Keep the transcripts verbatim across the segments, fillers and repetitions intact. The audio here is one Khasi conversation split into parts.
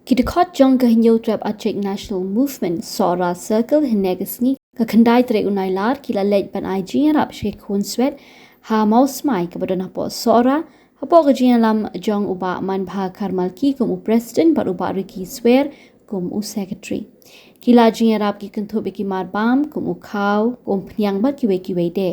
Ki dkhot jong ka Hynñiewtrep Achik National Movement, Sohra Circle, hynne ka sngi, ka khyndai tarik u Nailar, ki la leit ban ai jingïarap sha ki khun swet ha Mawsmai kaba don hapoh Sohra, hapoh ka jingïalam jong u Bah Manbha Kharmalki kum u President bad u Bah Ricky Swer kum u Secretary. Ki la jingïarap ki kynthup ïa ki mar bam kum u khaw, kumphniang bad kiwei kiwei de.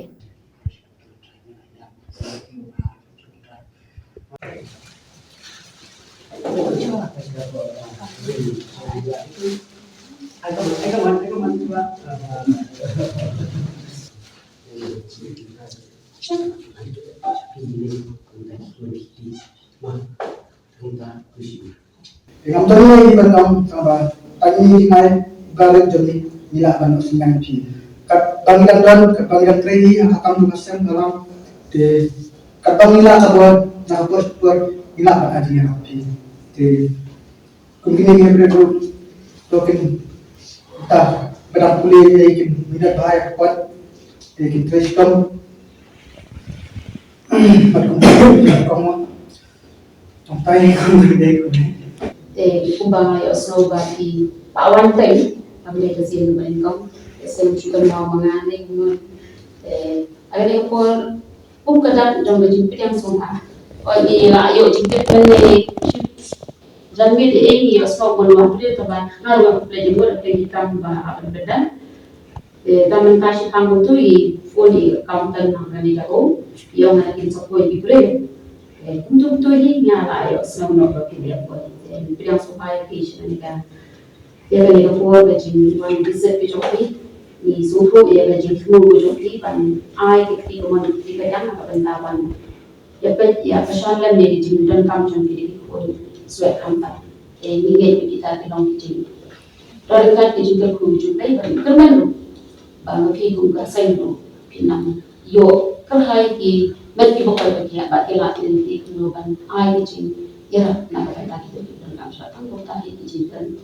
Te ngam don ei ei ban ong tang ba tang ïa ki mai u Blei jong ngi, ngi lah ban ong synñiang ïa phi. Katba ngi dang don, katba ngi dang trei hi ha ka kam jong ka sem ka lam. Te katba ngi lah ka bor, na ka por sha ka por ngi lah ban ai jingïarap ïa phi. Te kum kine ki hynriew ruh to kin, ta ba dang pule ïa kin minot bha ïa ka kot. Te kin trei shitom. Bad kum kine ki hynriew ruh Te kumba nga ïohsngew ba ki pawan teng, ba dei ka sien ba nyngkong, ka sien ki kynmaw ma nga ne kumno. Te ha kane ka por kum ka dak jong ka jingpdiang sngewbha, oi ngi la ïoh jingtip lane jan ngi dei ngi ïohsngew ban wan pdiang kaba nga ruh nga pdiang jingmut ka jingkam ba hap ban pdiang. Te tang mynta shi pang kumtu i phone i accountant na kane ka rum, i ong ha kin sa poi ki briew. Te kumtu kumtu hi nga la ïohsngew noh ba ki briew poi. Te pdiang sngewbha ïa phi shi kane ka. Te kane ka por ka jingwan visit ka jong phi, ngi sngewthuh ïa ka jingthmu ka jong phi ban ai ka kti kamon ka kti kadiang na ka bynta ban ïa peit ïa ka shan lem ïa ki jingdonkam jong ki dei ki khun swet khamtam. Te ngi ngeit ba kita ki long ki jing Radikal ki jingkyrkhu jong phi ban kyrmen ruh ba ma phi kum ka seng ruh phi nang ïoh kyrhai ki met ki bakoi ba ki hap ba ki lah ki lynti kumno ban ai ki jingïarap na ka bynta ki briew ki donkam shuwa tang kumta hi ki jingkyrmen.